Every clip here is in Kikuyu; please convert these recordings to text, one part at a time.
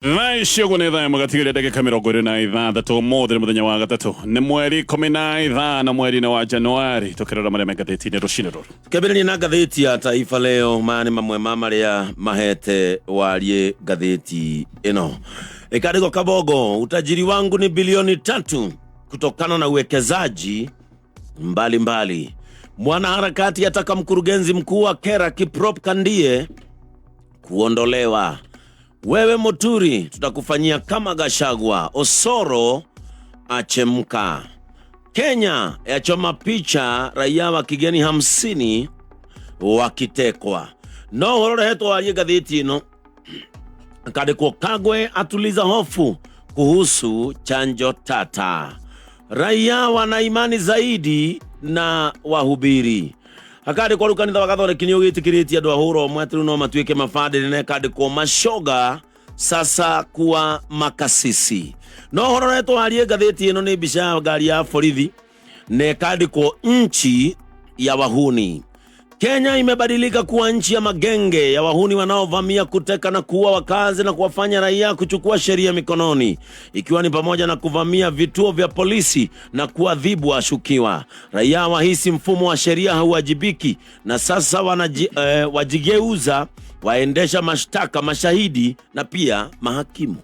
Thaa ici ũguo nĩ thaa ĩmwe gatigaire ndagĩka 26. Ũmũthĩ nĩ mũthenya wa gatatũ, nĩ mweri 15 mweri-inĩ wa Januari. Tũkĩrora marĩa me ngathĩti-inĩ rũcinĩ rũrũ. Tukĩambĩrĩria na ngathĩti ya Taifa Leo, maya nĩ mamwe ma marĩa mahete wariĩ ngathĩti ĩno. Ĩkandĩkwo Kabogo, utajiri wangu ni bilioni 3 kutokana na uwekezaji mbalimbali. Mwanaharakati ataka mkurugenzi mkuu wa KERA Kiprop Kandie kuondolewa. Wewe Muturi, tutakufanyia kama Gachagua. Osoro achemka. Kenya yachoma picha raia wa kigeni 50 wakitekwa. No ũhoro ũrehetwo warie ngathĩti ĩno kandĩkwo Kagwe atuliza hofu kuhusu chanjo tata. Raia wana imani zaidi na wahubiri. Hakandĩkwo rĩu kanitha wa Gathoreki nĩ ũgĩtĩkĩrĩtie andũ a hũra ũmwe atĩ rĩu no matuĩke mabandĩrĩ, na ĩkandĩkwo mashoga sasa kuwa makasisi. No ũhoro ũretwo warie ngathĩti ĩno nĩ mbica ya ngari ya borithi na ĩkandĩkwo nchi ya wahuni. Kenya imebadilika kuwa nchi ya magenge ya wahuni wanaovamia, kuteka na kuua wakazi na kuwafanya raia kuchukua sheria mikononi, ikiwa ni pamoja na kuvamia vituo vya polisi na kuadhibu washukiwa. Raia wahisi mfumo wa sheria hauwajibiki na sasa wajigeuza waendesha mashtaka, mashahidi na pia mahakimu.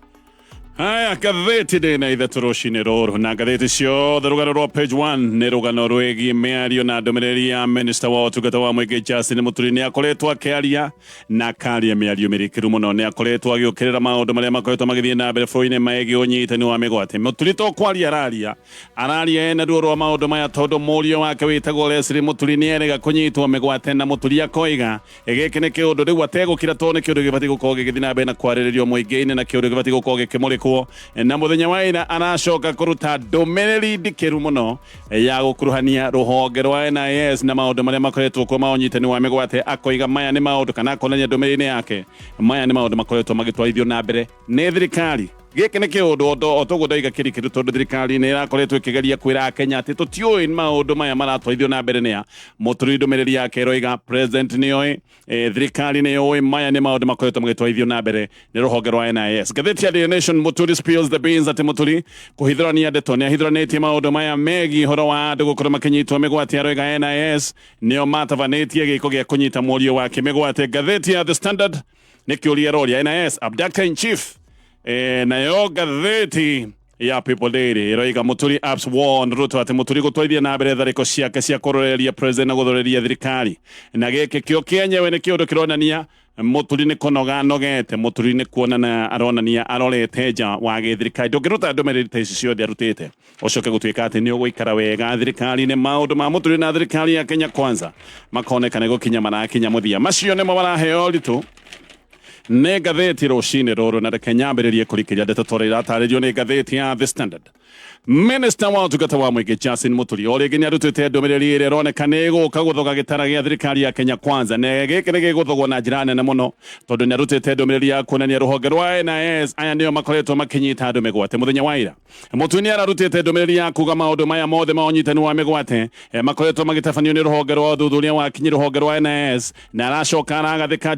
Haya, ngathĩti ndĩ na ithatũ rũcinĩ rũrũ, na ngathĩti ciothe rũgano rwa page 1 nĩ rũgano rwĩgiĩ mĩario na ndũmĩrĩri ya minista wa ũtungata wa mũingĩ Justin Muturi. Nĩ akoretwo akĩaria na akaria mĩario mĩrikĩru mũno. Nĩ akoretwo agĩũkĩrĩra maũndũ marĩa makoretwo magĩthiĩ na mbere bũrũri-inĩ megiĩ ũnyitani wa mĩgwate. Muturi to kwaria araria, araria ena ruo rwa maũndũ maya tondũ mũriũ wake wĩtagwo Leslie Muturi nĩ erega kũnyitwo mĩgwate, na Muturi akoiga gĩkĩ nĩ kĩũndũ rĩu ategũkira tondũ nĩ kĩũndũ gĩbatiĩ gũkorwo gĩgĩthiĩ na mbere na kwarĩrĩrio mũingĩ-inĩ na kĩũndũ gĩbatiĩ gũkorwo gĩkĩmũrĩkwo. Na mũthenya wa ira aracoka kũruta ndũmĩrĩri ndikĩru mũno ya gũkuruhania rũhonge rwa NIS na maũndũ marĩa makoretwo kuo ma ũnyitani wa mĩgwate. Akoiga maya nĩ maũndũ, kana akonania ndũmĩrĩri-inĩ yake, maya nĩ maũndũ makoretwo magĩtwarithio na mbere nĩ thirikari. Gĩkĩ nĩ kĩũndũ o toguo ndaiga kĩrikĩru tondũ thirikari nĩ ĩrakoretwo ĩkĩgeria kwĩra Akenya atĩ tũtiũĩ maũndũ maya maratwarithio na mbere nĩa. Mũturi ndũmĩrĩri yake ĩroiga president nĩoĩ, thirikari nĩ yũĩ maya nĩ maũndũ makoretwo magĩtwarithio na mbere nĩ rũhonge rwa NIS. Ngathĩti ya Daily Nation, Mũturi spills the beans, atĩ Mũturi kũhithũrania ndeto nĩ ahithũranĩtie maũndũ maya megiĩ ũhoro wa andũ gũkorwo makĩnyitwo mĩgwate. Aroiga NIS nĩo matabanĩtie gĩko gĩa kũnyita mũriũ wake mĩgwate. Ngathĩti ya The Standard nĩ kĩũria ĩroria, NIS abductor in chief. Nayo ngathĩti ya People Daily ĩroiga Mũturi apps warn Ruto, atĩ Mũturi gũtwarithia na mbere tharĩko ciake cia kũroreria president na gũthoreria thirikari, na gĩkĩ kĩo kĩenyewe nĩ kĩũndũ kĩronania Mũturi nĩ kũnoga anogete. Mũturi nĩ kuonana aronania arorete nja wa gĩthirikari. Ndũngĩruta ndũmĩrĩri ta ici ciothe arutĩte ũcoke gũtuĩka atĩ nĩ ũgũikara wega thirikari-inĩ. Maũndũ ma Mũturi na thirikari ya Kenya Kwanza makoneka nĩ gũkinya marakinya mũthia. Macio nĩmo maraheo ũritũ nĩ ngathĩti rũcinĩ rũrũ, na reke nyambĩrĩrie kũrikĩria ndeto tondũ iratarĩrio nĩ ngathĩti ya The Standard. Minista wa ũtungata wa mũingĩ Justin Muturi o rĩngĩ nĩ arutĩte ndũmĩrĩri ĩrĩa ĩroneka nĩ ĩgũka gũthoga gĩtara gĩa thirikari ya Kenya Kwanza, na gĩkĩ nĩ gĩgũthogwo na njĩra nene mũno tondũ nĩ arutĩte ndũmĩrĩri ya kuonania rũhonge rwa NIS aya nĩo makoretwo makĩnyita andũ mĩgwate. Mũthenya wa ira Muturi nĩ ararutĩte ndũmĩrĩri ya kuga maũndũ maya mothe ma ũnyitani wa mĩgwate makoretwo magĩtabanio nĩ rũhonge rwa ũthuthuria wa kinyi, rũhonge rwa NIS, na aracoka aragathĩka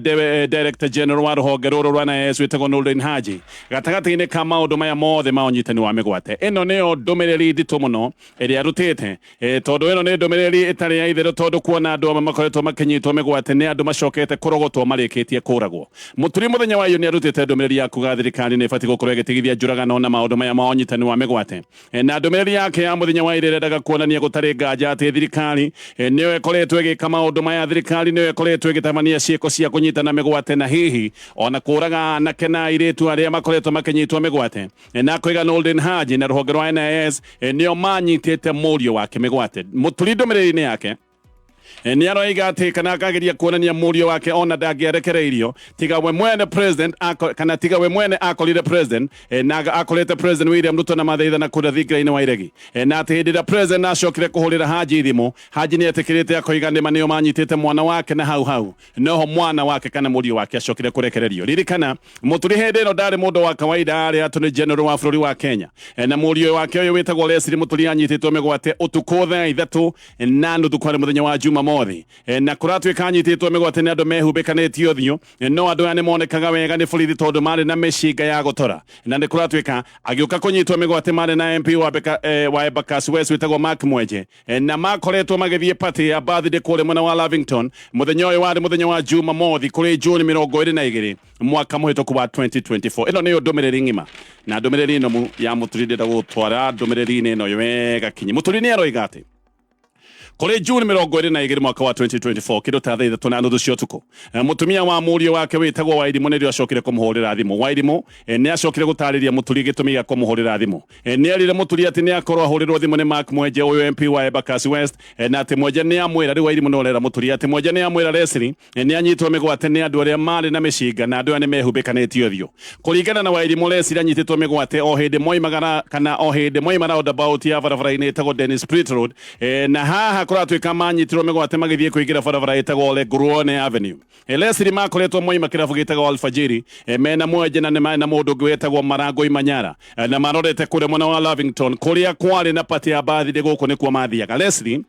Director General wa rũhonge rũrũ rwa NIS wĩtagwo Noordin Haji gatagatĩ-inĩ ka maũndũ maya mothe ma ũnyitani wa mĩgwate. Ĩno nĩyo ndũmĩrĩri nditũ mũno ĩrĩa arutĩte, tondũ ĩno nĩ ndũmĩrĩri ĩtarĩ ya itherũ, tondũ kuona andũ amwe makoretwo makĩnyitwo mĩgwate nĩ andũ macokete kũrogotwo marĩkĩtie kũragwo. Mũturi mũthenya wa iyo nĩ arutĩte ndũmĩrĩri ya kuga thirikari nĩ ĩbatiĩ gũkorwo ĩgĩtigithia njũragano na maũndũ maya ma ũnyitani wa mĩgwate. Na ndũmĩrĩri yake ya mũthenya wa ira ĩrendaga kuonania gũtarĩ nganja atĩ thirikari nĩyo ĩkoretwo ĩgĩka maũndũ maya, thirikari nĩyo ĩkoretwo ĩgĩtabania ciĩko cia kũnyitana mĩgwate na hihi ona kũraga anake na airĩtu arĩa makoretwo makĩnyitwo mĩgwate, na akoiga Noordin Haji na rũhonge rwa NIS nĩo manyitĩte mũriũ wake mĩgwate. Mũturi ndũmĩrĩri-inĩ yake nĩ aroiga atĩ kana akageria kuonania mũriũ wake ona ndangĩarekereirio tiga we mwene president kana tiga we mwene akorire president, na akorete President William Ruto na mathaithana kũrĩa thingira-inĩ wa Iregi, na atĩ hĩndĩ ĩrĩa president acokire kũhũrĩra Haji thimũ, Haji nĩ etĩkĩrĩte akoiga nĩma nĩo manyitĩte mwana wake, na hau hau noho mwana wake kana mũriũ wake acokire kũrekererio. Ririkana Mũturi hĩndĩ ĩno ndarĩ mũndũ wa kawaida, arĩ Attorney General wa bũrũri wa Kenya, na mũriũ wake ũyũ wĩtagwo Leslie Mũturi anyitĩtwo mĩgwate ũtukũ thaa 3:30 kwarĩ mũthenya wa Juma. Jumamothi. Na kũratuĩka anyitĩtwo mĩgwate nĩ andũ mehumbĩkanĩtie ũthiũ, no andũ aya nĩ monekaga wega nĩ borithi tondũ marĩ na mĩcinga ya gũtora. Na nĩ kũratuĩka agĩũka kũnyitwo mĩgwate marĩ na MP wa Embakasi West wĩtagwo Mark Mwenje, na makoretwo magĩthiĩ party ya birthday kũrĩa mwena wa Lavington. Mũthenya ũyũ warĩ mũthenya wa Jumamothi kũrĩ Juni 22 mwaka mũhĩtũku wa 2024. Ĩno nĩyo ndũmĩrĩri ng'ima na ndũmĩrĩri ĩno ya Mũturi. Ndĩrenda gũtwara ndũmĩrĩri-inĩ ĩno wega kinyi. Mũturi nĩ aroiga atĩ kũrĩ Juni 22 mwaka wa 2024, kĩndũ ta thaa 3:30 cia ũtukũ, mũtumia wa mũriũ wake wĩtagwo Wairimũ nĩrĩo acokire kũmũhũrĩra thimũ. Wairimũ nĩ acokire gũtarĩria Mũturi gĩtũmi gĩa kũmũhũrĩra thimũ. Nĩ erire Mũturi atĩ nĩ akorwo ahũrĩrwo thimũ nĩ Mark Mwenje, ũyũ MP wa Embakasi West, na atĩ Mwenje nĩ amwĩra, rĩu Wairimũ nĩ ũrera Mũturi atĩ Mwenje nĩ amwĩra Leslie nĩ anyitwo mĩgwate nĩ andũ arĩa marĩ na mĩcinga na andũ aya nĩ mehumbĩkanĩtie ũthiũ. Kũringana na Wairimũ, Leslie anyitĩtwo mĩgwate o hĩndĩ moimaga kana o hĩndĩ moima roundabout ya barabara-inĩ ĩtagwo Dennis Pritt Road, na haha kũratuĩka manyitirwo mĩgwate magĩthiĩ kũingĩra barabara ĩtagwo Ole Nguruone Avenue. Leslie makoretwo moima kĩrabu gĩtagwo Alfajiri, mena Mwenje na nĩ na mũndũ ũngĩ wetagwo Marangoi Manyara, na marorete kũrĩa mwena wa Lavington kũrĩa kwarĩ na party ya birthday. Gũkũ nĩkuo mathiaga. Leslie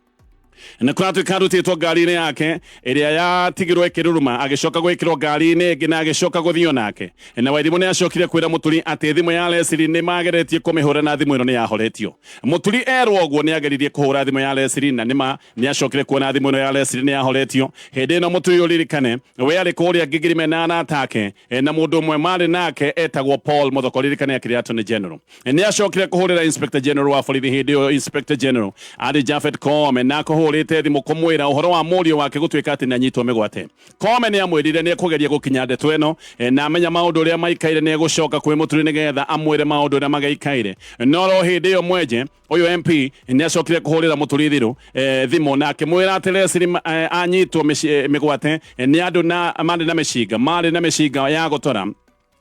nĩ kũratuĩka arutĩtwo ngari-inĩ yake ĩrĩa yatigirwo ĩkĩruruma, agĩcoka gwĩkĩrwo ngari-inĩ ĩngĩ na agĩcoka gũthio nake. Na Wairimũ nĩ acokire kwĩra Mũturi atĩ thimũ ya Leslie nĩ mageretie kũmĩhũra na thimũ ĩno nĩ yahoretio. Mũturi erwo ũguo nĩ ageririe kũhũra thimũ ya Leslie na nĩma nĩ acokire kuona thimũ ĩno ya Leslie nĩ yahoretio. Hĩndĩ ĩno Mũturi, ũririkane, we arĩ kũrĩa Ngigiri mena arata ake, na mũndũ ũmwe marĩ nake etagwo Paul Muthoko, ririkane akĩrĩ Attorney General. Nĩ acokire kũhũrĩra Inspector General wa borithi. Hĩndĩ ĩyo Inspector General arĩ Japhet Koome, na akũhũrĩte thimũ kũmwĩra ũhoro wa mũriũ wake gũtuĩka atĩ nĩ anyitwo mĩgwate. Koome nĩ amwĩrire nĩ ekũgeria gũkinya ndeto ĩno, na amenya maũndũ ũrĩa maikaire nĩ egũcoka kwĩ Mũturi nĩgetha amwĩre maũndũ ũrĩa magaikaire. No ro hĩndĩ ĩyo Mwenje ũyũ MP nĩ acokire kũhũrĩra Mũturi thimũ na akĩmwĩra atĩ Leslie anyitwo mĩgwate nĩ andũ na marĩ na mĩcinga, marĩ na mĩcinga ya gũtora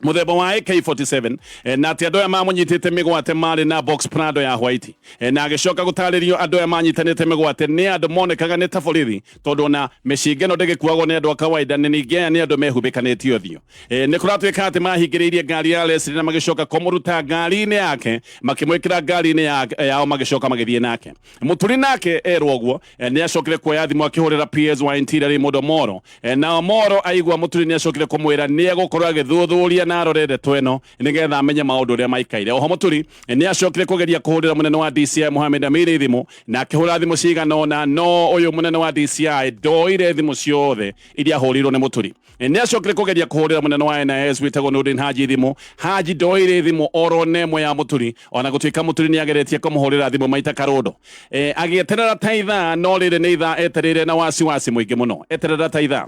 muthemba wa AK47, na atĩ andũ aya mamũnyitĩte mĩgwate marĩ na box Prado ya white, na agĩcoka gũtarĩrio andũ aya manyitanĩte mĩgwate nĩ andũ monekaga nĩ ta borithi tondũ ona mĩcinga ĩno ndĩgĩkuagwo nĩ andũ a kawaida, nĩ ningĩ aya nĩ andũ mehumbĩkanĩtie ũthiũ. Nĩ kũratuĩka atĩ mahingĩrĩirie ngari ya Leslie na magĩcoka kũmũruta ngari-inĩ yake, makĩmwĩkĩra ngari-inĩ yao, magĩcoka magĩthiĩ nake. Mũturi nake erwo ũguo nĩ acokire kuoya thimũ akĩhũrĩra PS wa Interior Raymond Omoro, na Omoro aigua Mũturi nĩ acokire kũmwĩra nĩ egũkorwo agĩthuthuria na arore ndeto ĩno nĩgetha amenye maũndũ ũrĩa maikaire. Oho Mũturi nĩ acokire kũgeria kũhũrĩra mũnene wa DCI Mohamed Amiri thimũ, na akĩhũra thimũ cigana ũna, no ũyũ mũnene wa DCI ndoire thimũ ciothe iria ahũrĩirwo nĩ Mũturi. Nĩ acokire kũgeria kũhũrĩra mũnene wa NIS wĩtagwo Nurdin Haji thimũ. Haji ndoire thimũ oro na ĩmwe ya Mũturi, ona gũtuĩka Mũturi nĩ ageretie kũmũhũrĩra thimũ maita karũndo. Agĩeterera ta ithaa, no rĩrĩ nĩ ithaa etereire na wasiwasi mũingĩ mũno. Eterera ta ithaa,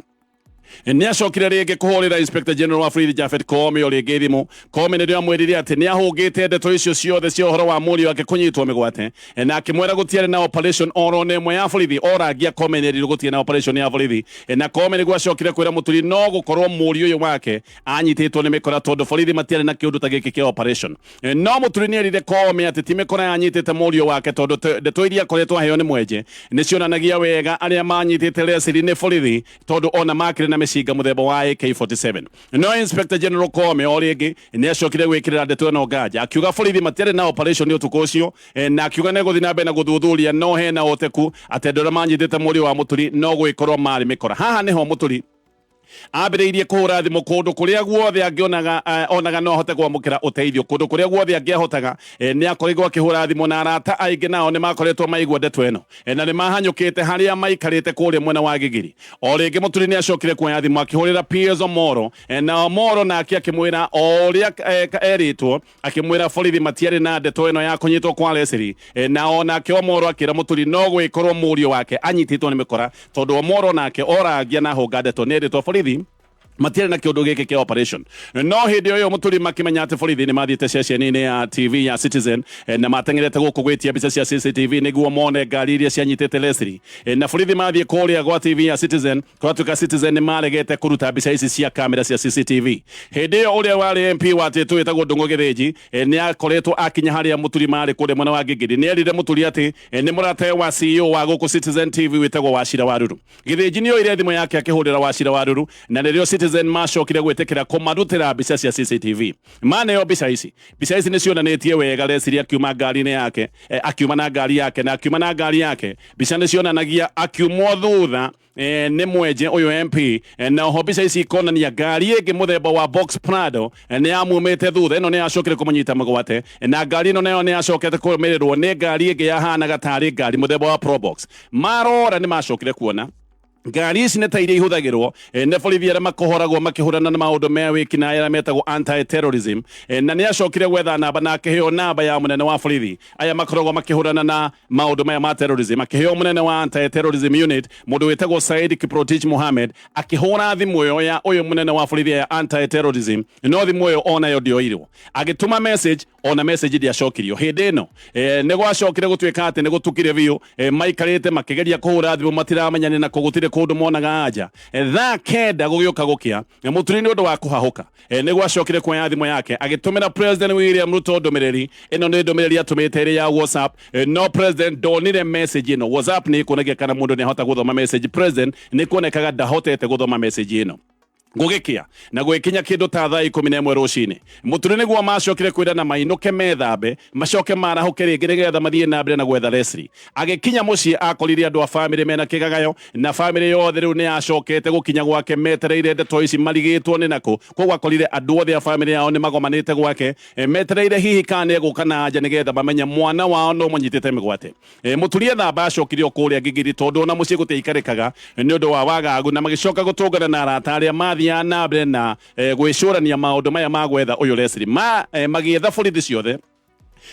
nĩ acokire rĩngĩ kũhũrĩra Inspector General wa borithi Japhet Koome o rĩngĩ thimũ. Koome nĩrĩo amwĩrire atĩ nĩ ahũngĩte ndeto icio ciothe cia ũhoro wa mũriũ wake kũnyitwo mĩgwate, na akĩmwĩra gũtiarĩ na operation oro na ĩmwe ya borithi. Orangia Koome nĩ erirwo gũtirĩ na operation ya borithi, na Koome nĩguo acokire kwĩra Mũturi no gũkorwo mũriũ ũyũ wake anyitĩtwo nĩ mĩkora tondũ borithi matiarĩ na kĩũndũ ta gĩkĩ kĩa operation. No Mũturi nĩ erire Koome atĩ ti mĩkora yanyitĩte mũriũ wake tondũ ndeto iria akoretwo aheo nĩ Mwenje nĩ cionanagia wega arĩa manyitĩte Leslie nĩ borithi tondũ ona makĩrĩ na mĩcinga mũthemba wa AK47. No Inspector General Koome o rĩngĩ nĩ acokire gwĩkĩrĩra ndeto ĩno nganja, akiuga borithi matiarĩ na operation ũtukũ ũcio, na akiuga nĩ gũthiĩ na mbere na gũthuthuria, no hena ũteku atĩ andũ arĩa manyitĩte mũriũ wa Mũturi no gwĩkorwo marĩ mĩkora. Haha nĩho Mũturi ambĩrĩirie kũhũra thimũ kũndũ kũrĩa guothe angĩonaga, onaga no ahote kwamũkĩra ũteithio. Kũndũ kũrĩa guothe angĩahotaga, nĩ akorirwo akĩhũra thimũ, na arata aingĩ nao nĩ makoretwo maigua ndeto ĩno, na nĩ mahanyũkĩte harĩa maikarĩte kũrĩa mwena wa Gigiri. O rĩngĩ Mũturi nĩ acokire kuoya thimũ akĩhũrĩra PS Omoro, na Omoro nake akĩmwĩra o ũrĩa erĩtwo, akĩmwĩra borithi matiarĩ na ndeto ĩno ya kũnyitwo kwa Leslie, na onake Omoro akĩra Mũturi no gwĩkorwo mũriũ wake anyitĩtwo nĩ mĩkora tondũ Omoro nake orangia na hũnga ndeto nĩ erĩtwo borithi matiarĩ na kĩũndũ gĩkĩ kĩa operation. No hĩndĩ ĩyo Mũturi makĩmenya atĩ borithi nĩ mathiĩte ceceni-inĩ ya TV ya Citizen, na mateng'erete gũkũ gwĩtia mbica cia CCTV nĩguo mone ngari iria cianyitĩte Leslie. Na borithi mathiĩ kũrĩa gwa TV ya Citizen, kũratuĩka Citizen nĩ maregete kũruta mbica ici cia kamera cia CCTV. Hĩndĩ ĩyo ũrĩa warĩ MP wa Tĩtũ wĩtagwo Ndung'u Gĩthĩnji, nĩ akoretwo akinya harĩa Mũturi marĩ kũrĩa mwena wa Ngigiri. Nĩ erire Mũturi atĩ nĩ mũratawe wa CEO wa gũkũ Citizen TV wĩtagwo Wachira Waruru. Gĩthĩnji nĩ oire thimũ yake akĩhũrĩra Wachira Waruru, na nĩrĩo Citizen Citizen macokire gwĩtĩkĩra kũmarutĩra mbica cia CCTV. Maneo mbica ici, mbica ici nĩ cionanĩtie wega Leslie akiuma ngari-inĩ yake, akiuma na ngari yake, na akiuma na ngari yake. Mbica nĩ cionanagia akiumwo thutha nĩ mwenje ũyũ MP, na oho mbica ici ikonania ngari ĩngĩ mũthemba wa Box Prado nĩ yamumĩte thutha. Ĩno nĩ yacokire kũmũnyita mũgwate, na ngari ĩno nayo nĩ yacokete kũrũmĩrĩrwo nĩ ngari ĩngĩ yahanaga tarĩ ngari mũthemba wa Probox. Marora nĩ macokire kuona ngari ici nĩ ta iria ihũthagĩrwo nĩ borithi arĩa makũhoragwo makĩhũrana na maũndũ me wĩkinaĩ arĩa metagwo anti terrorism, na nĩ acokire gwetha namba na akĩheo namba ya mũnene wa borithi aya makoragwo makĩhũrana na maũndũ maya ma terrorism. Akĩheo mũnene wa anti terrorism unit, mũndũ wĩtagwo Said Kiprotich Mohamed, akĩhũra thimũ ĩyo ya ũyũ mũnene wa borithi ya anti terrorism, no thimũ ĩyo onayo ndĩoirwo. Agĩtũma message, ona message ndĩacokirio. Hĩndĩ ĩno nĩ gwacokire gũtuĩka atĩ nĩ gũtukire biũ, maikarĩte makĩgeria kũhũra thimũ matiramenya nĩ nakũ, gũtirĩ kũndũ monaga anja. Thaa 9 gũgĩũka gũkĩa, Mũturi nĩ ũndũ wa kũhahũka nĩ gwacokire kuoya thimũ yake agĩtũmĩra President William Ruto ndũmĩrĩri. Ĩno nĩ ndũmĩrĩri atũmĩte ĩrĩ ya WhatsApp, no President ndonire message ĩno. WhatsApp nĩ ĩkuonagia kana mũndũ nĩ ahota gũthoma message. President nĩ kuonekaga ndahotete gũthoma message ĩno. Gũgĩkĩa na gũgĩkinya kĩndũ ta thaa 11 rũcinĩ, Mũturi nĩguo macokire kwĩrana mainũke methambe macoke marahũke rĩngĩ nĩgetha mathiĩ na mbere na gwetha Leslie. Agĩkinya mũciĩ akorire andũ a bamĩrĩ mena kĩgagayo, na bamĩrĩ yothe rĩu nĩ yacokete gũkinya gwake metereire ndeto ici marigĩtwo nĩ nakũ. Koguo akorire andũ othe a bamĩrĩ yao nĩ magomanĩte gwake, metereire hihi kana nĩ egũka na anja nĩgetha mamenye mwana wao no mũnyitĩte mĩgwate. Mũturi ethamba acokire o kũrĩa Ngigiri tondũ ona mũciĩ gũtiaikarĩkaga nĩ ũndũ wa wagagu, na magĩcoka gũtũngana na arata arĩa mathiaga na mbere na gwĩcũrania maũndũ maya ma gwetha ũyũ Leslie. Magĩetha borithi ciothe,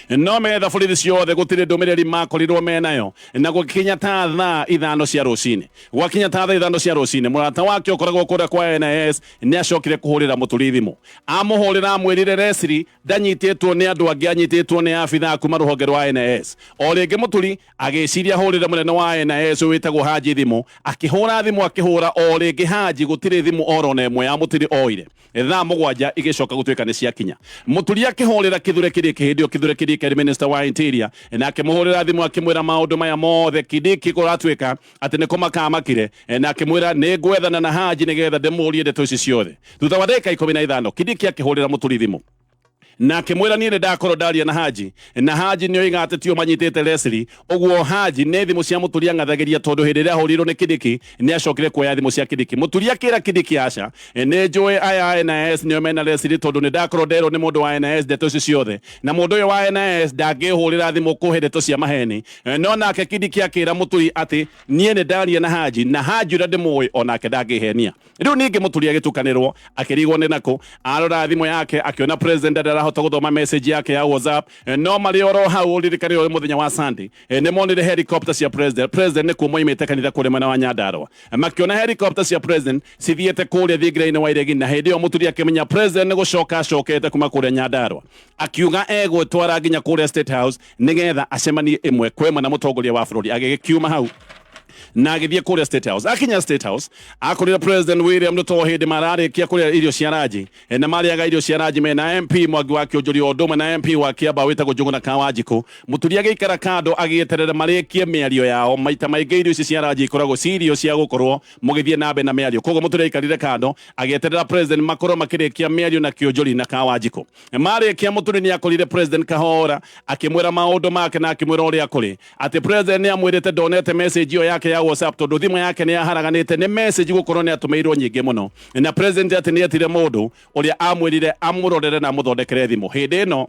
no metha borithi ciothe gũtirĩ ndũmĩrĩri makorirwo menayo, na gũkinya ta thaa 5 cia rũcinĩ, gwakinya ta thaa 5 cia rũcinĩ, mũrata wake ũkoragwo kũrĩa kwa NIS nĩ acokire kũhũrĩra Mũturi thimũ. Amũhũrĩra amwĩrire Leslie ndanyitĩtwo nĩ andũ angĩ, anyitĩtwo nĩ abithaa kuma rũhonge rwa NIS. O rĩngĩ Mũturi agĩciria ahũrĩre mũnene wa NIS ũyũ wĩtagwo Haji thimũ, akĩhũra thimũ, akĩhũra o rĩngĩ Haji, gũtirĩ thimũ orona ĩmwe ya Mũturi oire. Thaa 7 igĩcoka gũtuĩka nĩ ciakinya. Mũturi akĩhũrĩra Kithure Kindiki, hĩndĩ ĩyo Kithure Kindiki arĩ minister wa interior, na akĩmũhũrĩra thimũ akĩmwĩra maũndũ maya mothe. Kindiki kũratuĩka atĩ nĩ kũmaka amakire, na akĩmwĩra nĩ ngwethana na Haji nĩgetha ndĩmũrie ndeto ici ciothe. Thutha wa ndagĩka 15 Kindiki akĩhũrĩra Mũturi thimũ na akĩmwĩra niĩ nĩ ndakorwo ndaria na Haji, na Haji nĩ oiga atĩ tio manyitĩte Leslie. Ũguo Haji nĩ thimũ cia Mũturi ang'athagĩria, tondũ hĩndĩ ĩrĩa ahũrirwo nĩ Kindiki nĩ acokire kuoya thimũ cia Kindiki. Mũturi akĩra Kindiki aca, nĩ njũĩ aya a NIS nĩo mena Leslie, tondũ nĩ ndakorwo nderwo nĩ mũndũ wa NIS ndeto ici ciothe, na mũndũ ũyũ wa NIS ndangĩhũrĩra thimũ kũhe ndeto cia maheni. No nake Kindiki akĩra Mũturi atĩ niĩ nĩ ndaria na Haji, na Haji ũrĩa ndĩmũĩ onake ndangĩhenia. Rĩu ningĩ Mũturi agĩtukanĩrwo akĩrigwo nĩ nakũ. Arora thimũ yake akĩona president ndarahota gũthoma message yake ya WhatsApp, no marĩ oro hau ũririkane ũyũ mũthenya wa Sunday, nĩ monire helicopter cia president. President nĩ kuo moimĩte kanitha kũrĩa mwena wa Nyandarua, makĩona helicopter cia president cithiĩte kũrĩa thingira-inĩ wa Iregi, na hĩndĩ ĩyo Mũturi akĩmenya president nĩ gũcoka acokete kuma kũrĩa Nyandarua, akiuga egwĩtwara nginya kũrĩa State House nĩgetha acemanie ĩmwe kwa ĩmwe na mũtongoria wa bũrũri. Agĩgĩkiuma hau na agĩthiĩ kũrĩa State House. Akinya State House akorire President William Ruto hĩndĩ mararĩkia kũrĩa irio cia ranji, na marĩaga irio cia ranji mena MP Mwangi wa Kĩũnjũri o ũndũ ũmwe na MP wa Kĩambaa wĩtagwo Njũgũna Kawanjikũ. Mũturi agĩikara kando agĩeterera marĩkie mĩario yao. Maita maingĩ irio ici cia ranji ikoragwo ci irio cia gũkorwo mũgĩthiĩ na mbere na mĩario, koguo Mũturi aikarire kando agĩeterera President makorwo makĩrĩkia mĩario na Kĩũnjũri na Kawanjikũ. Marĩkia Mũturi nĩ akorire President kahora akĩmwĩra maũndũ make na akĩmwĩra ũrĩa kũrĩ, atĩ President nĩ amwĩrĩte ndonete message ĩyo yake ya WhatsApp tondũ thimũ yake nĩ yaharaganĩte nĩ message gũkorwo nĩ atũmĩirwo nyingĩ mũno, na President atĩ nĩ etire mũndũ ũrĩa amwĩrire amũrorere na amũthondekere thimũ. Hĩndĩ ĩno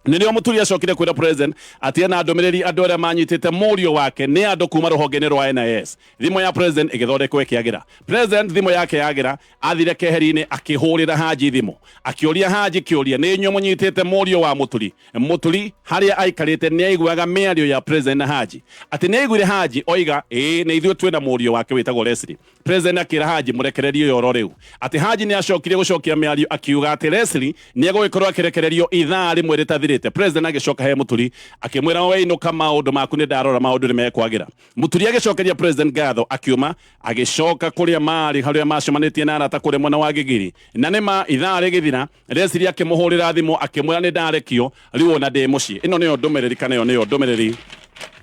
nĩrĩo Mũturi acokire kwĩra President atĩ ena ndũmĩrĩri andũ arĩa manyitĩte mũriũ wake nĩ andũ kuma rũhonge-inĩ rwa NIS. Thimũ ya President ĩgĩthondekwo ĩkĩagĩra. President thimũ yake yagĩra, athire keheri-inĩ akĩhũrĩra Haji thimũ, akĩũria Haji kĩũria, nĩ inyuĩ mũnyitĩte mũriũ wa Mũturi? Mũturi harĩa aikarĩte nĩ aiguaga mĩario ya President na Haji, atĩ nĩ aiguire Haji oiga ĩĩ nĩ ithuĩ twĩna mũriũ wake wĩtagwo Leslie. President akĩra Haji mũrekererie ũyũ oro rĩu. Atĩ Haji nĩ acokire gũcokia mĩario akiuga atĩ Leslie nĩ egũgĩkorwo akĩrekererio ithaa rĩmwe rĩtathirĩte. President agĩcoka he Mũturi akĩmwĩra we inũka, maũndũ maku nĩ ndarora maũndũ nĩ mekwagĩra. Mũturi agĩcokeria President ngatho akiuma agĩcoka kũrĩa marĩ harĩa macemanĩtie na arata kũrĩa mwena wa Gigiri. Na nĩ ma ithaa rĩgĩthira Leslie akĩmũhũrĩra thimũ akĩmwĩra nĩ ndarekio rĩu ona ndĩ mũciĩ. Ĩno nĩyo ndũmĩrĩri kana ĩyo nĩyo ndũmĩrĩri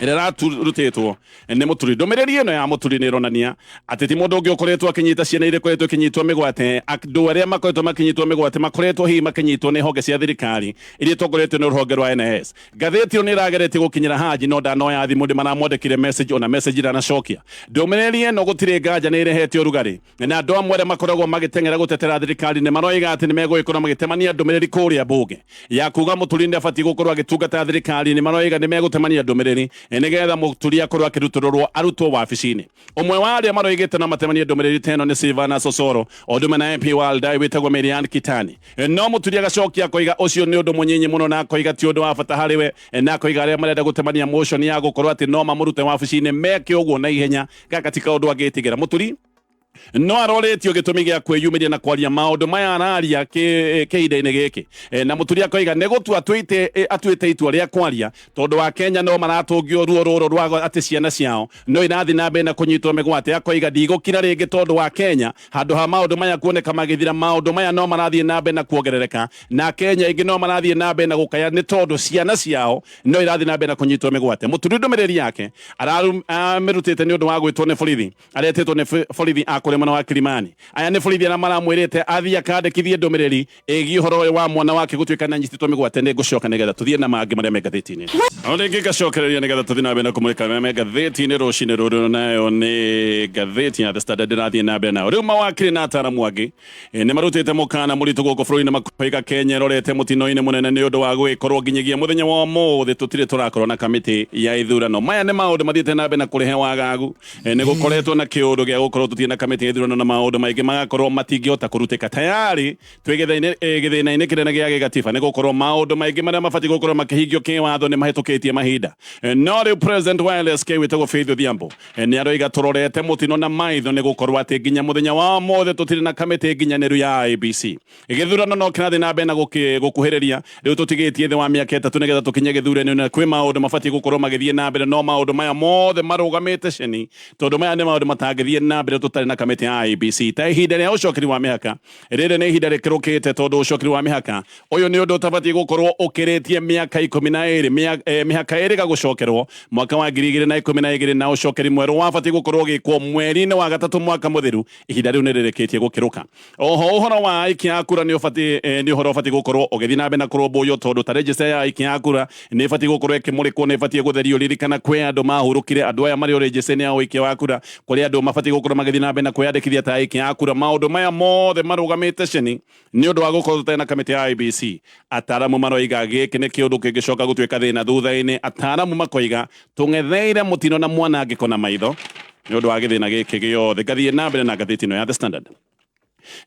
Ĩrĩa ĩrarutĩtwo nĩ Mũturi. Ndũmĩrĩri ĩno ya Mũturi nĩ ĩronania atĩ ti mũndũ ũngĩ ũkoretwo akĩnyita ciana iria ikoretwo ikinyitwo mĩgwate. Andũ arĩa makoretwo makinyitwo mĩgwate makoretwo hihi makinyitwo nĩ honge cia thirikari iria itongoretio nĩ rũhonge rwa NIS. Ngathĩti ĩyo nĩ ĩrageretie gũkinyĩra Haji no ndanoya thimũ, ndĩ maramwandĩkire message ona message ndanacokia. Ndũmĩrĩri ĩno gũtirĩ nganja nĩ ĩrehete ũrugarĩ, na andũ amwe arĩa makoragwo magĩteng'era gũtetera thirikari nĩ maroiga atĩ nĩ megũgĩkorwo magĩtemania ndũmĩrĩri kũrĩa mbunge ya kuga Mũturi nĩ abatiĩ gũkorwo agĩtungata thirikari. Nĩ maroiga nĩ megũtemania ndũmĩrĩri nĩgetha Mũturi akorwo akĩrutũrũrwo arutwo wabici-inĩ. Ũmwe wa arĩa maroigĩte no matemanie ndũmĩrĩri ta ĩno nĩ Silvana Sosoro, o ũndũ ũmwe na MP wa Aldai wĩtagwo Marianne Kitani. No Mũturi agacokia akoiga ũcio nĩ ũndũ mũnyinyi mũno, na akoiga ti ũndũ wa bata harĩ we, na akoiga arĩa marenda gũtemania motion ya gũkorwo atĩ no mamũrute wabici-inĩ meke ũguo na ihenya. Gaka ti kaũndũ angĩtigĩra. Mũturi no arorĩtio gĩtũmi gĩa kwĩyumĩria na kwaria maũndũ maya araria kĩhinda-inĩ gĩkĩ. Na Mũturi akoiga nĩ gũtua atuĩte itua rĩa kwaria tondũ wa Kenya no maratũngio ruo rũrũ rwa atĩ ciana ciao no irathiĩ na mbere na kũnyitwo mĩgwate. Akoiga ndigũkira rĩngĩ tondũ wa Kenya handũ ha maũndũ maya kuoneka magĩthira, maũndũ maya no marathiĩ na mbere na kuongerereka, na Kenya aingĩ no marathiĩ na mbere na gũkaya nĩ tondũ ciana ciao no irathiĩ na mbere na kũnyitwo mĩgwate. Mũturi ndũmĩrĩri yake aramĩrutĩte nĩ ũndũ wa gwĩtwo nĩ borithi aretĩtwo nĩ borithi a kũrĩa mwena wa Kilimani. Aya nĩ borithi arĩa maramwĩrĩte athiĩ akandĩkithie ndũmĩrĩri ĩgiĩ ũhoro ũyũ wa mwana wake gũtuĩka nĩ anyitĩtwo mĩgwate. Nĩ ngũcoka nĩgetha tũthiĩ na mangĩ marĩa me ngathĩti-inĩ. O rĩngĩ ngacokereria nĩgetha tũthiĩ na mbere na kũmũrĩka marĩa me ngathĩti-inĩ rũcinĩ rũrũ, nayo nĩ ngathĩti ya The Standard ndĩrathiĩ na mbere nayo. Rĩu mawakiri na ataaramu angĩ nĩ marutĩte mũkana mũritũ gũkũ bũrũri-inĩ, makoiga Kenya ĩrorete mũtino-inĩ mũnene nĩ ũndũ wa gũgĩkorwo nginyagia mũthenya wa ũmũthĩ tũtirĩ tũrakorwo na kamĩtĩ ya ithurano. Maya nĩ maũndũ mathiĩte na mbere na kũrehe wagagu. Nĩ gũkoretwo na kĩũndũ gĩa gũkorwo tũtirĩ na kamĩtĩ ya ithurano na maũndũ maingĩ magakorwo matingĩhota kũrutĩka. Tayari twĩ gĩthĩna-inĩ kĩnene gĩa gĩgatiba nĩ gũkorwo maũndũ maingĩ marĩa mabatiĩ gũkorwo makĩhingio kĩwatho nĩ mahĩtũkĩtie mahinda. No rĩu President wa LSK wĩtagwo Faith Odhiambo nĩ aroiga tũrorete mũtino na maitho nĩ gũkorwo atĩ nginya mũthenya wa ũmũthĩ tũtirĩ na kamĩtĩ nginyanĩru ya IEBC. Gĩthurano no kĩrathiĩ na mbere na gũkuhĩrĩria. Rĩu tũtigĩtie thĩ wa mĩaka 3 nĩgetha tũkinye gĩthurano, na kwĩ maũndũ mabatiĩ gũkorwo magĩthiĩ na mbere, no maũndũ maya mothe marũgamĩte ceni tondũ maya nĩ maũndũ matangĩthiĩ na mbere tũtarĩ na kamĩtĩ ya IEBC. Ta ihinda rĩa ũcokeri wa mĩhaka, rĩrĩ nĩ ihinda rĩkĩrũkĩte tondũ ũcokeri wa mĩhaka ũyũ nĩ ũndũ ũtabatiĩ gũkorwo ũkĩrĩtie mĩaka 12. Mĩhaka ĩrĩga gũcokerwo mwaka wa 2012, na ũcokeri mwerũ wabatiĩ gũkorwo ũgĩkwo mweri-inĩ wa gatatũ mwaka mũthiru. Ihinda rĩu nĩ rĩrĩkĩtie gũkĩrũka. Oho ũhoro wa aikia a kura nĩ ũbatiĩ nĩ ũhoro ũbatiĩ gũkorwo ũgĩthiĩ na mbere na kũrũmbũiyo tondũ ta register ya aikia a kura nĩ ĩbatiĩ gũkorwo ĩkĩmũrĩkwo, nĩ ĩbatiĩ gũtherio. Ririkana kwĩ andũ mahurũkire, andũ aya marĩ o register-inĩ ya ũikia wa kura, kũrĩ andũ mabatiĩ gũkorwo magĩthiĩ na mbere na kwĩyandĩkithia ta aikia a kura. Maũndũ maya mothe marũgamĩte ceni nĩ ũndũ wa gũkorwo tũtarĩ na kamĩtĩ ya IEBC. Ataaramu maroiga gĩkĩ nĩ kĩũndũ kĩngĩcoka gũtuĩka thĩna thutha-inĩ. Ataaramu makoiga tũng'etheire mũtino na mwanangĩko na maitho nĩ ũndũ wa gĩthĩna gĩkĩ gĩothe. Ngathiĩ na mbere na ngathĩti ĩno ya The Standard.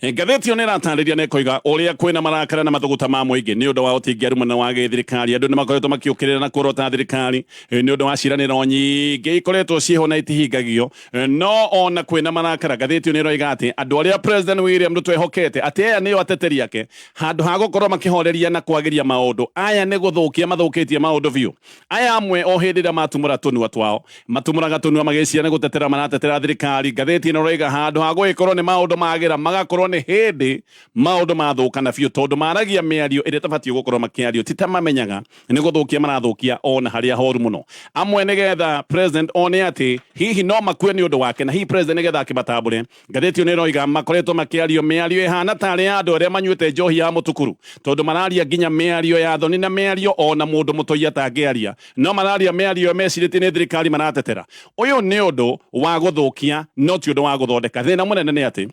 Ngathĩti ĩyo nĩ ĩratarĩria na ĩkoiga ũrĩa kwĩna marakara na mathũgũta ma mũingĩ nĩ ũndũ wa ũtingiaru mũnene wa gĩthirikari. Andũ nĩ makoretwo makĩũkĩrĩra na kuorota thirikari nĩ ũndũ wa ciĩranĩro nyingĩ ikoretwo ciĩho na itihingagio. No ona kwĩna marakara, ngathĩti ĩyo nĩ ĩroiga atĩ andũ arĩa President William Ruto ehokete atĩ aya nĩo ateteri ake, handũ ha gũkorwo makĩhoreria na kwagĩria maũndũ, aya nĩ gũthũkia mathũkĩtie maũndũ biũ. Aya amwe o hĩndĩ ĩrĩa matumũra tũnua twao, matumũraga tũnua magĩciria nĩ gũtetera maratetera thirikari. Ngathĩti ĩno ĩroiga handũ ha gũgĩkorwo nĩ maũndũ magĩra, magakorwo nĩ hĩndĩ maũndũ mathũkana biũ tondũ maragia mĩario ĩrĩa ĩtabatiĩ gũkorwo makĩario, ti ta mamenyaga nĩ gũthũkia marathũkia ona harĩa horu mũno. Amwe nĩgetha president one atĩ hihi no makue nĩ ũndũ wake, na hihi president nĩgetha akĩmatambũre. Ngathĩti ĩyo nĩ ĩroiga makoretwo makĩario mĩario ĩhana tarĩ ya andũ arĩa manyuĩte njohi ya mũtukuru, tondũ mararia nginya mĩario ya thoni na mĩario ona mũndũ mũtoi atangĩaria, no mararia mĩario mecirĩtie nĩ thirikari maratetera. Ũyũ nĩ ũndũ wa gũthũkia no ti ũndũ wa gũthondeka. Thĩna mũnene nĩ atĩ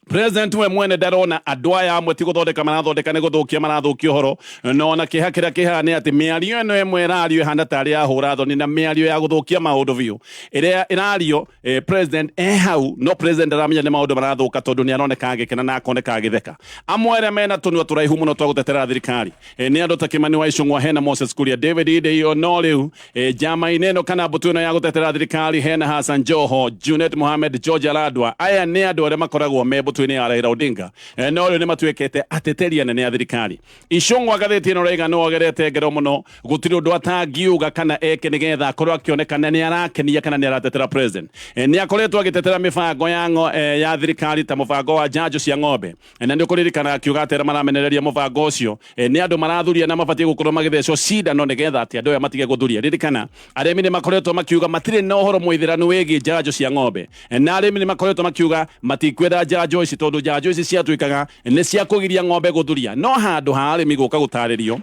President we mwene ndarona andũ aya amwe ti gũthondeka marathondeka, nĩ gũthũkia marathũkia ũhoro. No ona kĩeha kĩrĩa kĩhaha nĩ atĩ mĩario ĩno ĩmwe ĩrario ĩhana tarĩ ya hũra thoni na mĩario ya gũthũkia maũndũ biũ ĩrĩa ĩrario president e hau, no president ndaramenya nĩ maũndũ marathũka tondũ nĩ aroneka agĩkena na akoneka agĩtheka. Amwe arĩa mena tũnua tũraihu mũno twa gũtetera thirikari nĩ andũ ta Kimani wa Ichung'wa, hena Moses Kuria, David Ndeiyo. No rĩu njama-inĩ ĩno kana mbũtũ ĩno ya gũtetera thirikari hena Hassan Joho, Junet Mohamed, George Aladwa. Aya nĩ andũ arĩa makoragwo me mbũtũ Muturi nĩ ya Raila Odinga. No rĩu nĩ matuĩkĩte ateteri anene a thirikari. Icũng'wa ngathĩti ĩno raiga nĩ ogerete ngero mũno, gũtirĩ ũndũ atangiuga kana eke nĩgetha akorwo akĩonekana nĩ arakenia kana nĩ aratetera president. Nĩ akoretwo agĩtetera mĩbango ya, ya thirikari ta mũbango wa njanjo cia ng'ombe. Na nĩ ũkũririkana akiuga atĩ arĩa maramenereria mũbango ũcio nĩ andũ marathuria na mabatiĩ gũkorwo magĩthecwo cindano nĩgetha atĩ andũ aya matige gũthuria. Ririkana arĩmi nĩ makoretwo makiuga matirĩ na ũhoro mũithĩranu wĩgiĩ njanjo cia ng'ombe, na arĩmi nĩ makoretwo makiuga matikwenda njanjo ici tondũ njanjo ici ciatuĩkaga nĩ cia kũgiria ng'ombe gũthuria. No handũ ha arĩmi gũka gũtarĩrio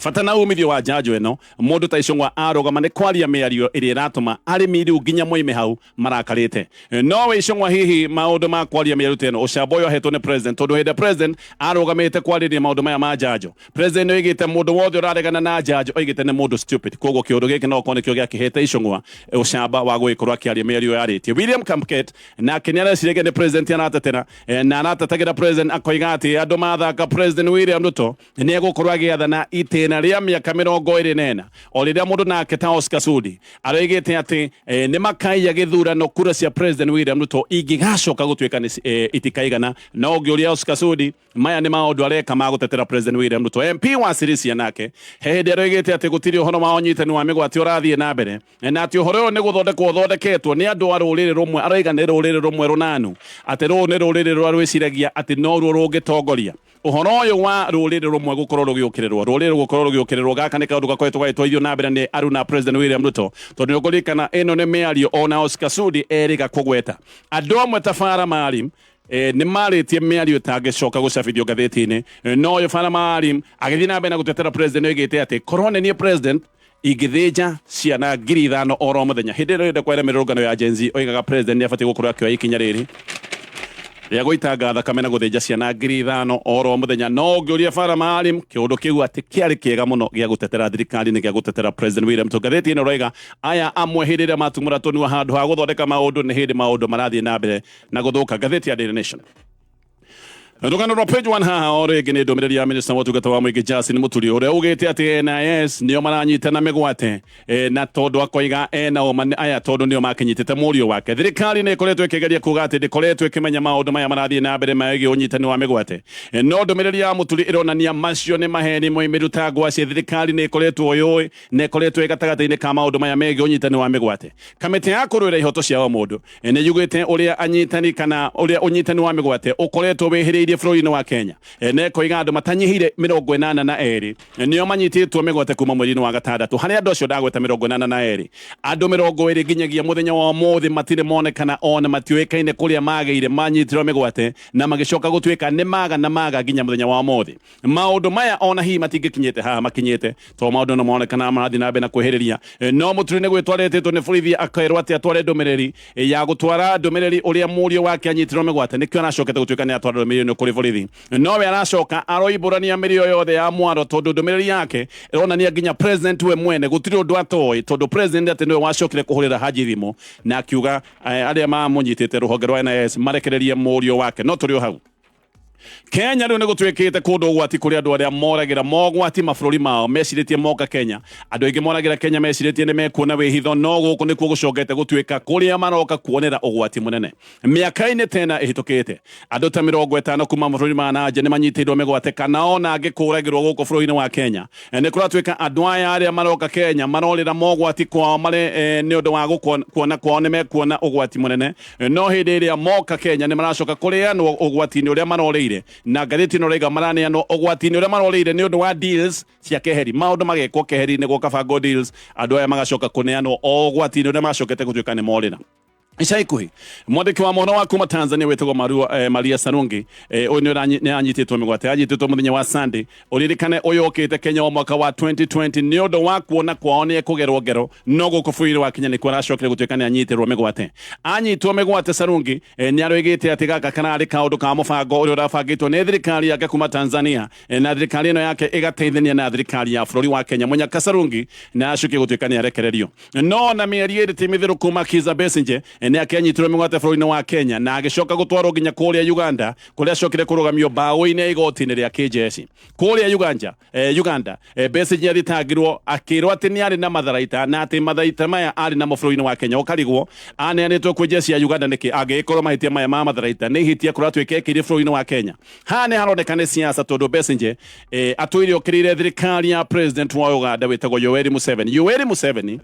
bata na umithio wa njanjo ĩno, mũndũ ta Icũng'wa arũgama nĩ kwaria mĩario ĩrĩa ĩratũma arĩmi rĩu nginya moime hau marakarĩte. No we Icũng'wa hihi maũndũ ma kwaria mĩario ta ĩno, ũcamba ũyũ ahetwo nĩ president, tondũ hĩndĩ president arũgamĩte kwarĩria maũndũ maya ma njanjo, president nĩ oigĩte mũndũ wothe ũraregana na njanjo oigĩte nĩ mũndũ stupid. Koguo kĩũndũ gĩkĩ no gũkorwo nĩkĩo gĩakĩhete Icũng'wa ũcamba wa gũgĩkorwo akĩaria mĩario yarĩtie. William Kamket nake nĩ areciragia nĩ president aratetera, na aratetagĩra president akoiga atĩ andũ mathaka President William Ruto nĩ egũkorwo agĩathana itĩna rĩa mĩaka 24, o rĩrĩa mũndũ nake ta Oscar Sudi aroigĩte atĩ nĩ makaiya gĩthurano kura cia President William Ruto ingĩgacoka gũtuĩka nĩ itikaigana. No ũngĩũria Oscar Sudi, maya nĩ maũndũ areka ma gũtetera President William Ruto. MP wa Sirisia nake he hĩndĩ aroigĩte atĩ gũtirĩ ũhoro wa ũnyitani wa mĩgwate ũrathiĩ na mbere, na atĩ ũhoro ũyũ nĩ gũthondekwo ũthondeketwo nĩ andũ a rũrĩrĩ rũmwe. Aroiga nĩ rũrĩrĩ rũmwe rũnanu, atĩ rũũ nĩ rũrĩrĩ rũrĩa rwĩciragia atĩ noruo rũngĩtongoria. Ũhoro ũyũ wa rũrĩrĩ rũmwe gũkorwo rũgĩũkĩrĩrwo, rũrĩrĩ gũkorwo rũgĩũkĩrĩrwo, gaka nĩ kaũndũ gakoretwo gagĩtwarithio na mbere nĩ aruna President William Ruto, tondũ nĩ ũkũririkana ĩno nĩ mĩario ona Oscar Sudi erĩga kũgweta. Andũ amwe ta Farah Maalim nĩ marĩtie mĩario ĩtangĩcoka gũcabithio ngathĩti-inĩ. No ũyũ Farah Maalim agĩthiĩ na mbere na gũtetera president, oigĩte atĩ korwo nĩ niĩ president ingĩthĩnja ciana 5,000 oro mũthenya. Hĩndĩ ĩrĩa ĩrenda kwaria mĩrũrũngano ya Gen Z, oigaga president nĩ abatiĩ gũkorwo akĩoya ikinya rĩrĩ rĩa gũitanga thakame na gũthĩnja ciana 5,000 oro mũthenya. No ũngĩũria Farah Maalim, kĩũndũ kĩu atĩ kĩarĩ kĩega mũno gĩa gũtetera thirikari nĩ gĩa gũtetera President William Ruto. Ngathĩti ĩno ĩroiga aya amwe hĩndĩ ĩrĩa matumũra tũnua handũ ha gũthondeka maũndũ nĩ hĩndĩ maũndũ marathiĩ na mbere na gũthũka. Ngathĩti ya Daily Nation, rũgano rwa page 1 haha o rĩngĩ nĩ ndũmĩrĩri ya minista wa ũtungata wa mũingĩ Justin Muturi, ũrĩa ugĩte atĩ NIS nĩo maranyitana mĩgwate, na tondũ akoiga ena ũma aya tondũ nĩo makĩnyitĩte mũriũ wake. Thirikari nĩ ĩkoretwo ĩkĩgeria kuga atĩ ndĩkoretwo ĩkĩmenya maũndũ maya marathiĩ na mbere megiĩ ũnyitani wa mĩgwate, no ndũmĩrĩri ya Muturi ĩronania macio nĩ maheni moimĩru ta ngwacĩ. Thirikari nĩ ĩkoretwo yũĩ na ĩkoretwo ĩ gatagatĩ-inĩ ka maũndũ maya megiĩ ũnyitani wa mĩgwate. Kamĩtĩ ya kũrũĩra ihoto cia o mũndũ nĩ yugĩte ũrĩa anyitani kana ũrĩa ũnyitani wa mĩgwate ũkoretwo wĩhĩrĩirie bũrũri-inĩ wa Kenya, na ĩkoiga andũ matanyihĩire 82 nĩo manyitĩtwo mĩgwate kuma mweri-inĩ wa gatandatũ. Harĩ andũ acio ndagweta 82, andũ 20 nginyagia mũthenya wa ũmũthĩ matirĩ monekana ona matiũĩkaine kũrĩa magĩire manyitirwo mĩgwate na magĩcoka gũtuĩka nĩ maga na maga nginya mũthenya wa ũmũthĩ. Maũndũ maya ona hihi matingĩkinyĩte haha makinyĩte to maũndũ no monekana marathiĩ na mbere na kwĩhĩrĩria. No Mũturi nĩ gwĩtwo aretĩtwo nĩ borithi akerwo atĩ atware ndũmĩrĩri ya gũtwara ndũmĩrĩri ũrĩa mũriũ wake anyitirwo mĩgwate, nĩkĩo aracokete gũtuĩka nĩ atwara ndũmĩrĩri ĩno kũrĩ borithi. Nowe aracoka aroimbũrania mĩrĩo yothe ya mwaro, tondũ ndũmĩrĩri yake ĩronania nginya president we mwene gũtirĩ ũndũ atoĩ, tondũ president atĩ nĩwe wacokire kũhũrĩra Haji thimũ na akiuga arĩa mamũnyitĩte rũhonge rwa NIS marekererie mũriũ wake. No tũrĩ o hau Kenya rĩu nĩ gũtuĩkĩte kũndũ ũgwati kũrĩ andũ arĩa moragĩra mogwati mabũrũri mao mecirĩtie moka Kenya. Andũ aingĩ moragĩra Kenya mecirĩtie nĩ mekuona wĩhitho, no gũkũ nĩkuo gũcokete gũtuĩka kũrĩa maroka kuonera ũgwati mũnene. Mĩaka-inĩ tena ĩhĩtũkĩte, andũ ta 50 kuma mabũrũri ma na nja nĩ manyitĩirwo mĩgwate kana ona angĩ kũragĩrwo gũkũ bũrũri-inĩ wa Kenya. Nĩ kũratuĩka andũ aya arĩa maroka Kenya marorĩra mogwati kwao marĩ nĩ ũndũ wa kuona kwao nĩ mekuona ũgwati mũnene, no hĩndĩ ĩrĩa moka Kenya nĩ maracoka kũrĩanwo ũgwati-inĩ ũrĩa marorĩire, na ngathĩti ĩno ĩrauga maraneanwo ũgwati-inĩ ũrĩa marorĩire nĩ ũndũ wa deals cia keheri. Maũndũ magekwo keheri-inĩ gũkabangwo deals, andũ aya magacoka kũneanwo o ũgwati-inĩ ũrĩa macokete gũtuĩka nĩ morĩra. Ica ikuhĩ mwandĩki wa mohoro wa kuma Tanzania wĩtagwo Maria Sarungi, ũyũ nĩ anyitĩtwo mĩgwate, anyitĩtwo mũthenya wa Sunday. Ũririkane ũyũ okĩte Kenya wa mwaka wa 2020 nĩ ũndũ wa kuona kwao nĩ ekũgerwo ngero, no gũkũ bũrũri wa Kenya nĩkuo aracokire gũtuĩka nĩ anyitĩrwo mĩgwate. Anyitwo mĩgwate Sarungi nĩ aroigĩte atĩ gaka kararĩ kaũndũ ka mũbango ũrĩa ũrabangĩtwo nĩ thirikari yake kuma Tanzania, na thirikari ĩno yake ĩgateithania na thirikari ya bũrũri wa Kenya. Mũnyaka Sarungi nĩ aracokire gũtuĩka nĩ arekererio, no na mĩeri 2 ti mĩthiru kuma Kizza Besigye Nĩ akĩanyitirwo mĩgwate bũrũri-inĩ wa Kenya na agĩcoka gũtwarwo nginya kũrĩa Uganda, kũrĩa acokire kũrũgamio mbaũ-inĩ ya igoti-inĩ rĩa kĩjeshi kũrĩa Uganda. Uganda Besigye athitangirwo akĩrwo atĩ nĩ arĩ na matharaita na atĩ matharaita maya arĩ namo bũrũri-inĩ wa Kenya. Ũkarigwo aneanĩtwo kwĩ jeshi ya Uganda nĩkĩ angĩgĩkorwo mahĩtia maya ma matharaita nĩ ihĩtia kũratuĩka ekĩire bũrũri-inĩ wa Kenya. Haha nĩ haroneka nĩ siasa tondũ Besigye atũire okĩrĩire thirikari ya president wa Uganda wĩtagwo Yoweri Museveni. Yoweri Museveni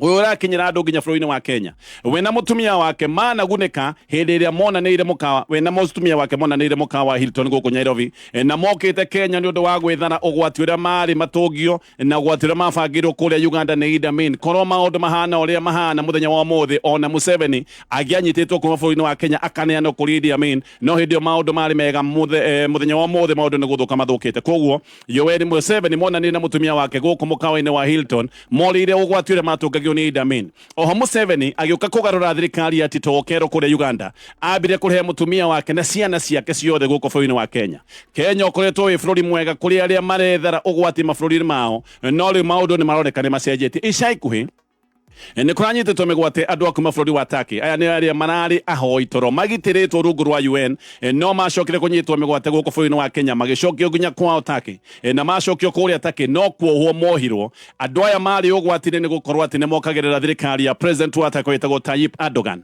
ũyũ ũrakinyĩra andũ nginya bũrũri-inĩ wa Kenya, we na mũtumia wake managunĩka hĩndĩ ĩrĩa monanĩire mũkawa, we na mũtumia wake monanĩire mũkawa wa Hilton gũkũ Nairobi, na mokĩte Kenya nĩ ũndũ wa gwĩthara ũgwati ũrĩa marĩ matũngio na ũgwati ũrĩa mabangĩirwo kũrĩa Uganda nĩ Idi Amin. Korwo maũndũ mahana ũrĩa mahana mũthenya wa ũmũthĩ, ona Museveni angĩanyitĩtwo kuma bũrũri-inĩ wa Kenya akaneanwo kũrĩ Idi Amin, no hĩndĩ ĩyo maũndũ marĩ mega. Mũthenya wa ũmũthĩ maũndũ nĩ gũthũka mathũkĩte. Koguo Yoweri Museveni monanire na mũtumia wake gũkũ mũkawa-inĩ wa Hilton morĩire ũgwati ũrĩa matũngagio nĩ Idi Amin. Oho Museveni agĩũka kũgarũra thirikari ya Tito Okello kũrĩa Uganda, ambire kũrehe mũtumia wake na ciana ciake ciothe gũkũ bũrũri-inĩ wa Kenya. Kenya ũkoretwo wĩ bũrũri mwega kũrĩ arĩa marethara ũgwati mabũrũri-inĩ mao, no rĩu maũndũ nĩ maroneka nĩ macenjetie. Ica ikuhĩ nĩ kũranyitĩtwo mĩgwate andũ a kuma bũrũri wa Turkey. Aya nĩ arĩa mararĩ ahoi toro magitĩrĩtwo rungu rwa UN, no macokire kũnyitwo mĩgwate gũkũ bũrũri-inĩ wa Kenya, magĩcokio nginya kwao Turkey, na macokio kũrĩa Turkey no kuohwo mohirwo. Andũ aya marĩ ũgwati-inĩ nĩ gũkorwo atĩ nĩ mokagĩrĩra thirikari ya president wa Turkey wĩtagwo Tayyip Erdogan.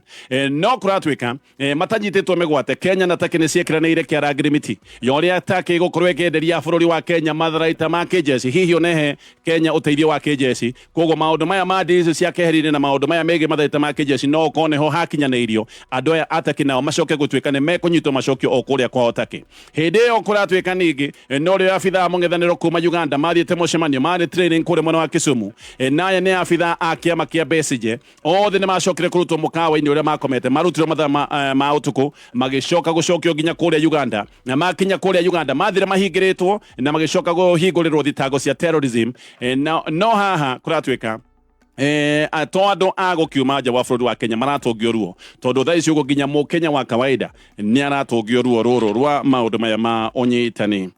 No kũratuĩka matanyitĩtwo mĩgwate, Kenya na Turkey nĩ ciĩkĩranĩire kĩara ngirimiti ya ũrĩa Turkey ĩgũkorwo ĩkĩenderia bũrũri wa Kenya matharaita ma kĩjeshi, hihi onehe Kenya ũteithio wa kĩjeshi. Koguo maũndũ maya ma deals cia keheri-inĩ na maũndũ maya megiĩ matharaita ma kĩjeshi no ũkorwo nĩho hakinyanĩirio andũ aya a Turkey nao macoke gũtuĩka nĩ mekũnyitwo macokio o kũrĩa kwao Turkey. Hĩndĩ ĩyo kũratuĩka ningĩ no rĩo abithaa mũng'ethanĩro kuma Uganda mathiĩte mũcemanio marĩ training kũrĩa mwena wa Kisumu, na aya nĩ abithaa a kĩama kĩa Besigye. Othe nĩ macokire kũrutwo mũkawa-inĩ ũrĩa makomete, marutirwo mathaa ma ũtukũ, magĩcoka gũcokio nginya kũrĩa Uganda, na makinya kũrĩa Uganda mathire mahingĩrĩtwo na magĩcoka kũhingũrĩrwo thitango cia terrorism. No haha kũratuĩka to andũ a gũkiuma nja wa bũrũri wa Kenya maratũngio ruo, tondũ thaa ici ũguo nginya mũkenya wa kawaida nĩ aratũngio ruo rũrũ rwa maũndũ maya ma ũnyitani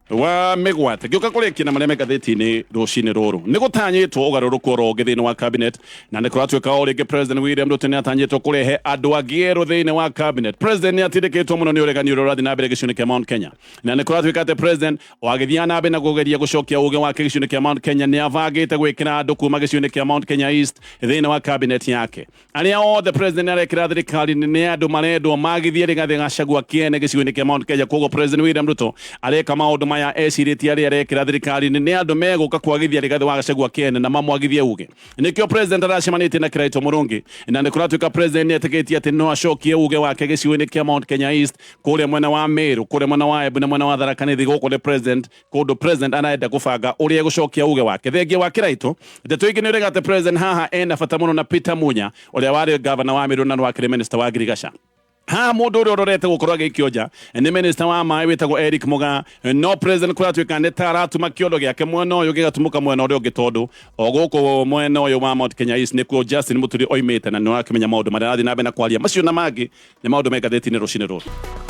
wa mĩgwate. Ngĩũka kũrĩkia na marĩa me ngathĩti-inĩ rũcinĩ rũrũ, nĩ gũtanyĩtwo ũgarũrũku oro ũngĩ thĩinĩ wa cabinet, na nĩ kũratuĩka o rĩngĩ President William Ruto nĩ atanyĩtwo kũrehe andũ angĩ erũ thĩinĩ wa cabinet. President nĩ atindĩkĩtwo mũno nĩ ũregani ũrĩa ũrathiĩ na mbere gĩcigo-inĩ kĩa Mount Kenya, na nĩ kũratuĩka atĩ president wagĩthiaga na mbere na kũgeria gũcokia ũgĩ wake gĩcigo-inĩ kĩa Mount Kenya nĩ abangĩte gwĩkĩra andũ kuma gĩcigo-inĩ kĩa Mount Kenya East thĩinĩ wa cabinet yake. Arĩa othe president arekĩra thirikari-inĩ nĩ andũ marendwo magithie Rigathĩ Gachagua kĩene gĩcigo-inĩ kĩa Mount Kenya. Koguo President William Ruto areka maũndũ maya ecirĩtie arĩa arekĩra thirikari-inĩ nĩ andũ megũka kwagithia Rigathĩ wa Gachagua kĩene na mamwagithie uge. Nĩkĩo president aracemanĩtie na Kiraito Mũrũngĩ, na nĩ kũratuĩka president nĩ etĩkĩtie atĩ no acokie uge wake gĩcigo-inĩ kĩa Mount Kenya East, kũrĩa mwena wa Meru, kũrĩa mwena wa Embu na mwena wa Tharaka Nithi. Gũkũ nĩ president kũndũ president arenda kũbanga ũrĩa egũcokia uge wake. Thengia wa Kiraito, ndeto ingĩ nĩ ũrega atĩ president haha ena bata mũno na Peter Munya ũrĩa warĩ gavana wa Meru na wakĩrĩ minister wa ngirigaca. Haha mũndũ ũrĩa ũrorete gũkorwo agĩikio nja nĩ minister wa maĩ wĩtagwo Eric Mugaa, no president kũratuĩka nĩ ta aratuma kĩondo gĩake mwena ũyũ gĩgatumũka mwena ũrĩa ũngĩ, tondũ o gũkũ mwena ũyũ wa Mount Kenya East nĩkuo Justin Muturi oimĩte, na nĩ ũrakĩmenya maũndũ marĩa arathiĩ na mbere na kwaria. Macio na mangĩ nĩ maũndũ me ngathĩti-inĩ rũcinĩ rũrũ.